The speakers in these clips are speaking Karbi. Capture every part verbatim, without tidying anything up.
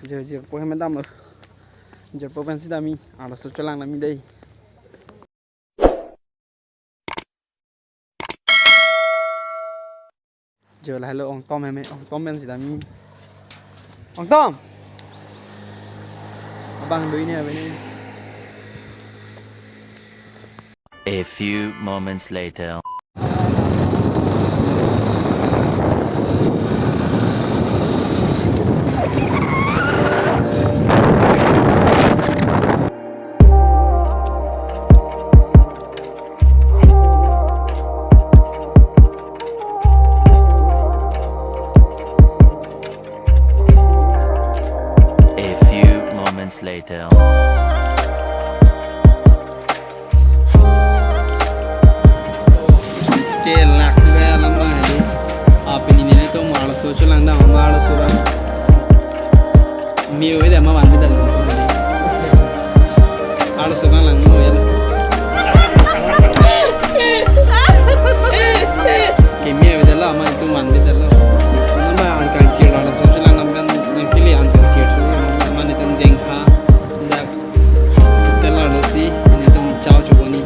Jo, jirpo hem damlo. Jirpo pensi damji. Arloso chelang damji dei. Jo, lahelo Ongtom hem, Ongtom pensi damji. Ongtom! Abang do ini apa ini? A few moments later. A few moments later. Ke lak ba lama hadi. Apin ini ne to arloso chelang dam, arloso dam. Meo ida ma van bidal lo. Arloso bang lang no ya. Ke meo ida lo, ama itum van bidal lo. Nama angkang chir lo, arloso chelang dam kan nangpili angkang chir tu. Ama netum jengkha. Dak tel arlosi, netum chao choboni.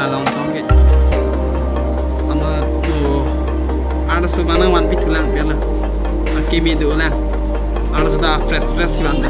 Along tong ke. Ama tu arloso bang nang vanpi thulang pelo. Akimi do lang. Arloso ta fresh fresh bang.